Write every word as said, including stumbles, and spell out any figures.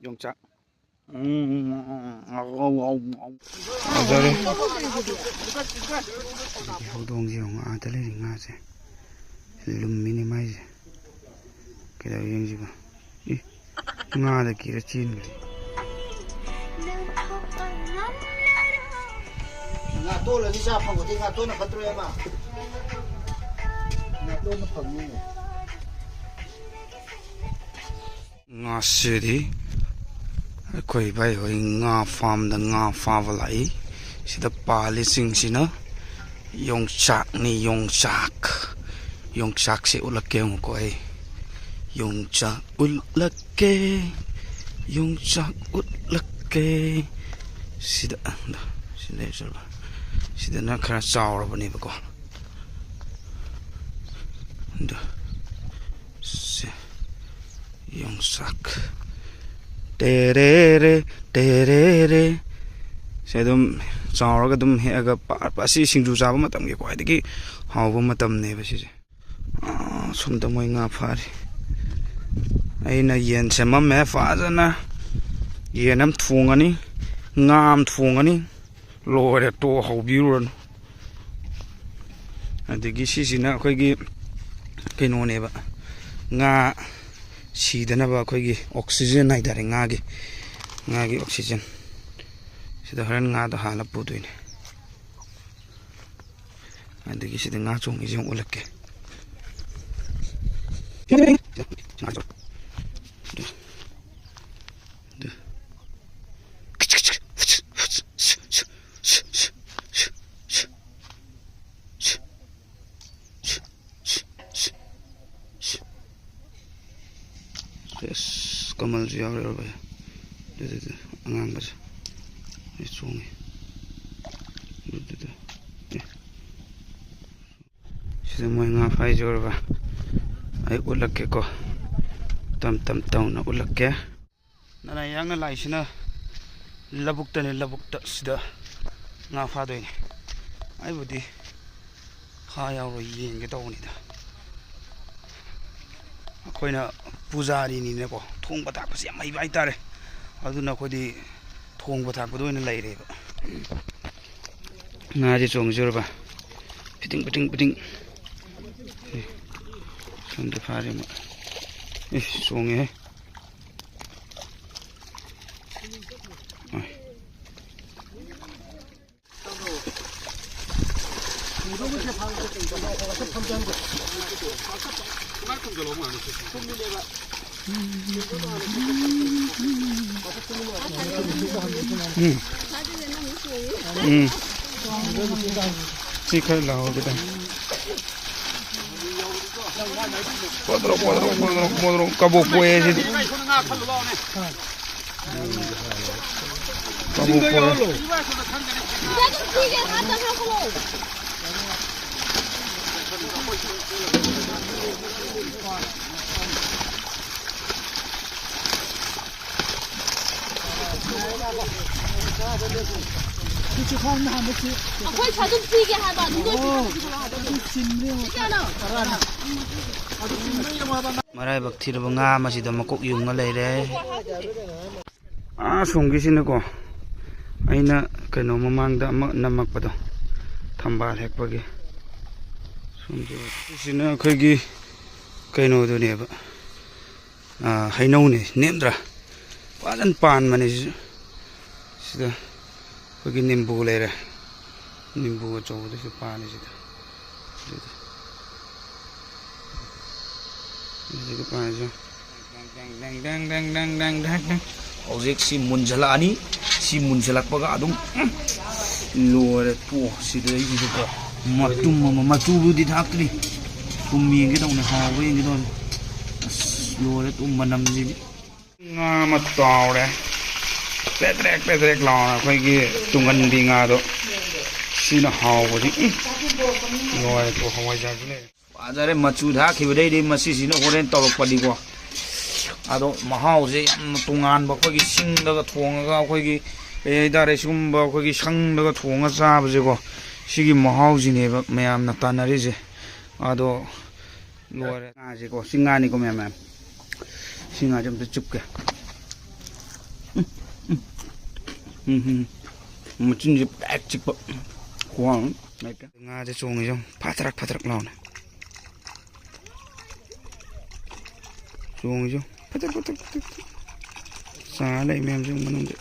ꯌꯣꯡꯆꯥꯛ꯫ ꯎꯝ, ꯐꯖꯔꯦ꯫ ꯍꯧꯗꯣꯡꯁꯦ ꯌꯦꯡꯉꯣ, ꯑꯥꯗ ꯂꯩꯔꯤ ꯉꯥꯁꯦ꯫ ꯂꯨꯝꯃꯤꯅꯦ ꯃꯥꯏꯁꯦ꯫ ꯀꯩꯗꯧꯔꯤ ꯌꯦꯡꯁꯤꯕ? ꯏ, ꯉꯥꯗ ꯀꯤꯔ ꯆꯦꯟꯈ꯭ꯔꯦ꯫ ꯉꯥꯇꯣꯟꯂꯗꯤ ꯆꯥ ꯐꯪꯕꯗꯤ ꯉꯥꯇꯣꯟꯅ ꯐꯠꯇ꯭ꯔꯣ, ꯑꯃ? ꯉꯥꯇꯣꯟꯅ ꯐꯪꯅꯤꯅꯦ꯫ ꯉꯁꯤꯗꯤ ꯑꯩꯈꯣꯏ ꯏꯕꯥꯏ ꯍꯣꯏ ꯉꯥ ꯐꯥꯝꯗ ꯉꯥ ꯐꯥꯕ ꯂꯥꯛꯏ꯫ ꯁꯤꯗ ꯄꯥꯜꯂꯤꯁꯤꯡꯁꯤꯅ ꯌꯣꯡꯆꯥꯛꯅꯤ, ꯌꯣꯡꯆꯥꯛ꯫ ꯌꯣꯡꯆꯥꯛꯁꯦ ꯎꯠꯂꯛꯀꯦ ꯑꯃꯨꯛꯀꯣ ꯑꯩ꯫ ꯌꯣꯡꯆꯥꯛ ꯎꯠꯂꯛꯀꯦ, ꯌꯣꯡꯆꯥꯛ ꯎꯠꯂꯛꯀꯦ꯫ ꯁꯤꯗ, ꯁꯤ ꯂꯩꯔꯁꯨ, ꯁꯤꯗꯅ ꯈꯔ ꯆꯥꯎꯔꯕꯅꯦꯕꯀꯣ꯫ ꯑꯗꯨ, ꯁꯦ, ꯌꯣꯡꯆꯥꯛ꯫ ꯇꯦꯔꯦꯔꯦ, ꯇꯦꯔꯦꯔꯦ꯫ ꯁꯦ ꯑꯗꯨꯝ ꯆꯥꯎꯔꯒ ꯑꯗꯨꯝ ꯍꯦꯛꯑꯒ ꯄꯥ-, ꯑꯁꯤ ꯁꯤꯡꯖꯨ ꯆꯥꯕ ꯃꯇꯝꯒꯤ ꯈ꯭ꯋꯥꯏꯗꯒꯤ ꯍꯥꯎꯕ ꯃꯇꯝꯅꯦꯕ ꯁꯤꯁꯦ꯫ ꯑꯥ, ꯁꯣꯝꯗ ꯃꯣꯏ ꯉꯥ ꯐꯥꯔꯤ꯫ ꯑꯩꯅ ꯌꯦꯟ ꯁꯦꯝꯃꯝꯃꯦ ꯐꯖꯅ꯫ ꯌꯦꯟ ꯑꯃ ꯊꯣꯡꯉꯅꯤ, ꯉꯥ ꯑꯃ ꯊꯣꯡꯉꯅꯤ꯫ ꯂꯣꯏꯔꯦ, ꯇꯣ ꯍꯧꯕꯤꯔꯨꯔꯅꯨ꯫ ꯑꯗꯒꯤ ꯁꯤꯁꯤꯅ ꯑꯩꯈꯣꯏꯒꯤ ꯀꯩꯅꯣꯅꯦꯕ, ꯉꯥ ꯁꯤꯗꯅꯕ ꯑꯩꯈꯣꯏꯒꯤ oxygen ꯍꯥꯏꯇꯥꯔꯦ, ꯉꯥꯒꯤ, ꯉꯥꯒꯤ oxygen꯫ ꯁꯤꯗ ꯍꯣꯔꯦꯟ ꯉꯥꯗꯣ ꯍꯥꯜꯂ ꯄꯨꯗꯣꯏꯅꯦ꯫ ꯑꯗꯒꯤ ꯁꯤꯗ ꯉꯥ ꯆꯣꯡꯉꯤꯁꯦ ꯑꯃꯨꯛ ꯎꯠꯂꯛꯀꯦ꯫ ꯉꯥ ꯆꯣꯡ-, ꯑꯁ, ꯀꯃꯜꯁꯨ ꯌꯥꯎꯔꯦ ꯚꯥꯏ꯫ ꯑꯗꯨꯗꯨꯗ ꯑꯉꯥꯡꯕꯁꯦ꯫ ꯑꯩ ꯆꯣꯡꯉꯤ꯫ ꯑꯗꯨꯗꯨꯗ꯫ ꯑꯦ꯫ ꯁꯤꯗ ꯃꯣꯏ ꯉꯥ ꯐꯥꯏꯁꯦ ꯎꯔꯕ? ꯑꯩ ꯎꯠꯂꯛꯀꯦꯀꯣ꯫ ꯇꯝ ꯇꯝ ꯇꯧꯅ ꯎꯠꯂꯛꯀꯦ꯫ ꯅꯅꯥ ꯌꯥꯡꯅ ꯂꯥꯛꯏꯁꯤꯅ ꯂꯧꯕꯨꯛꯇꯅꯦ, ꯂꯧꯕꯨꯛꯇ ꯁꯤꯗ ꯉꯥ ꯐꯥꯗꯣꯏꯅꯦ꯫ ꯑꯩꯕꯨꯗꯤ ꯐꯥ ꯌꯥꯎꯔꯣꯏ, ꯌꯦꯡꯒꯦ ꯇꯧꯕꯅꯤꯗ꯫ ꯑꯩꯈꯣꯏꯅ ꯄꯨꯖꯥꯔꯤꯅꯤꯅꯀꯣ, ꯊꯣꯡꯕ ꯊꯥꯛꯄꯁꯦ ꯌꯥꯝ ꯍꯩꯕ ꯍꯥꯏꯇꯥꯔꯦ꯫ ꯑꯗꯨꯅ ꯑꯩꯈꯣꯏꯗꯤ ꯊꯣꯡꯕ ꯊꯥꯛꯄꯗ ꯑꯣꯏꯅ ꯂꯩꯔꯦꯕ꯫ ꯉꯥꯁꯦ ꯆꯣꯡꯖꯔꯕ꯫ Fitting, fitting, fitting. ꯑꯦ, ꯁꯣꯝꯗ ꯐꯥꯔꯦ ꯑꯃ꯫ ꯑꯦ, ꯆꯣꯡꯉꯦꯍꯦ꯫ ꯑꯣꯏ꯫ ꯎꯝ꯫ ꯎꯝ꯫ ꯁꯤ ꯈꯔ ꯂꯧꯍꯧꯒꯦ ꯇꯧꯅꯤ꯫ ꯄꯣꯗ꯭ꯔꯣ, ꯄꯣꯗ꯭ꯔꯣ, ꯄꯣꯗ꯭ꯔꯣ, ꯄꯣꯗ꯭ꯔꯣ, ꯀꯕꯣꯛ ꯄꯣꯛꯑꯦ ꯁꯤꯗꯤ꯫ ꯀꯕꯣꯛ ꯄꯣꯛꯑꯦ꯫ ꯑꯩꯈꯣꯏ ꯑꯗꯨꯝ ꯄꯤꯒꯦ ꯍꯥꯏꯕ, ꯑꯗꯨꯝ ꯂꯣꯏ ꯄꯤꯒꯦ ꯍꯥꯏꯕ꯫ ꯀꯌꯥꯅꯣ? ꯃꯔꯥꯏꯕꯛ ꯊꯤꯔꯕ ꯉꯥ ꯑꯃꯁꯤꯗ ꯃꯀꯣꯛ ꯌꯨꯡꯉ ꯂꯩꯔꯦ꯫ ꯑꯥ, ꯁꯣꯝꯒꯤꯁꯤꯅꯀꯣ, ꯑꯩꯅ ꯀꯩꯅꯣ ꯃꯃꯥꯡꯗ ꯑꯃ ꯅꯝꯃꯛꯄꯗꯣ, ꯊꯝꯕꯥꯜ ꯍꯦꯛꯄꯒꯤ꯫ ꯁꯣꯝꯁꯦ, ꯁꯤꯁꯤꯅ ꯑꯩꯈꯣꯏꯒꯤ ꯀꯩꯅꯣꯗꯨꯅꯦꯕ, ꯑꯥ, ꯍꯩꯅꯧꯅꯦ, ꯅꯦꯝꯗ꯭ꯔꯥ? ꯐꯖꯅ ꯄꯥꯟꯕꯅꯦ ꯁꯤꯁꯨ꯫ ꯁꯤꯗ ꯑꯩꯈꯣꯏꯒꯤ ꯅꯤꯝꯕꯨ ꯂꯩꯔꯦ, ꯅꯤꯝꯕꯨ ꯑꯆꯧꯕꯗꯨꯁꯨ ꯄꯥꯜꯂꯦ ꯁꯤꯗ꯫ ꯁꯤꯗ꯫ ꯁꯤꯗ ꯄꯥꯜꯂꯤꯁꯦ꯫ ꯍꯧꯖꯤꯛ ꯁꯤ ꯃꯨꯟꯖꯜꯂꯛꯑꯅꯤ꯫ ꯁꯤ ꯃꯨꯟꯖꯜꯂꯛꯄꯒ ꯑꯗꯨꯝ, ꯎꯝ, ꯂꯣꯏꯔꯦ, ꯇꯣ꯫ ꯁꯤꯗꯩꯁꯤꯗꯀꯣ ꯃꯇꯨꯝ ꯑꯃ, ꯃꯆꯨꯕꯨꯗꯤ ꯊꯥꯛꯇ꯭ꯔꯤ꯫ ꯊꯨꯝ ꯌꯦꯡꯒꯦ ꯇꯧꯅꯦ, ꯍꯥꯎꯕ ꯌꯦꯡꯒꯦ ꯇꯧꯅꯦ꯫ ꯑꯁ, ꯂꯣꯏꯔꯦ, ꯇꯨꯝ ꯃꯅꯝꯁꯤꯗꯤ꯫ ꯉꯥ ꯑꯃ ꯇꯥꯎꯔꯦ꯫ ꯄꯦꯗ꯭ꯔꯦꯛ ꯄꯦꯗ꯭ꯔꯦꯛ ꯂꯥꯎꯅ ꯑꯩꯈꯣꯏꯒꯤ ꯇꯨꯡꯍꯟꯕꯤ ꯉꯥꯗꯣ꯫ ꯁꯤꯅ ꯍꯥꯎꯕꯗꯤ, ꯎꯝ, ꯂꯣꯏꯔꯦ, ꯇꯣ꯫ ꯍꯋꯥꯏꯖꯥꯔꯁꯨ ꯂꯩꯔꯦ꯫ ꯐꯖꯔꯦ, ꯃꯆꯨ ꯊꯥꯛꯈꯤꯕꯗꯩꯗꯤ ꯃꯁꯤꯁꯤꯅ ꯍꯣꯔꯦꯟ ꯇꯧꯔꯛꯄꯅꯤꯀꯣ꯫ ꯑꯗꯣ ꯃꯍꯥꯎꯁꯦ ꯌꯥꯝꯅ ꯇꯣꯉꯥꯟꯕ, ꯑꯩꯈꯣꯏꯒꯤ ꯁꯤꯡꯗꯒ ꯊꯣꯡꯉꯒ, ꯑꯩꯈꯣꯏꯒꯤ ꯀꯩ ꯍꯥꯏꯇꯥꯔꯦ, ꯁꯤꯒꯨꯝꯕ ꯑꯩꯈꯣꯏꯒꯤ ꯁꯪꯗꯒ ꯊꯣꯡꯉ ꯆꯥꯕꯁꯦꯀꯣ, ꯁꯤꯒꯤ ꯃꯍꯥꯎꯁꯤꯅꯦꯕ ꯃꯌꯥꯝꯅ ꯇꯥꯟꯅꯔꯤꯁꯦ꯫ ꯑꯗꯣ ꯂꯣꯏꯔꯦ꯫ ꯉꯥꯁꯦꯀꯣ, ꯁꯤ ꯉꯥꯅꯤꯀꯣ ꯃꯌꯥꯝ, ꯃꯌꯥꯝ꯫ ꯁꯤ ꯉꯥꯁꯦ ꯑꯝꯇ ꯆꯨꯞꯀꯦ꯫ ꯎꯝ, ꯎꯝ꯫ ꯃꯆꯤꯟꯁꯦ ꯄꯦꯛ ꯆꯤꯛꯄ꯫ ꯈ꯭ꯋꯥꯡ꯫ ꯉꯥꯁꯦ ꯆꯣꯡꯉꯤꯁꯦ ꯌꯦꯡꯉꯨ꯫ ꯐꯥꯊꯔꯛ ꯐꯥꯊꯔꯛ ꯂꯥꯎꯅ꯫ ꯆꯣꯡꯉꯤꯁꯦ ꯌꯦꯡꯉꯨ꯫ ꯐꯥꯊꯔꯛ ꯐꯥꯊꯔꯛ ꯐꯥꯊꯔꯛ꯫ ꯆꯥ ꯂꯩ ꯃꯌꯥꯝꯁꯦ ꯌꯦꯡꯉꯨ ꯃꯅꯨꯡꯗ꯫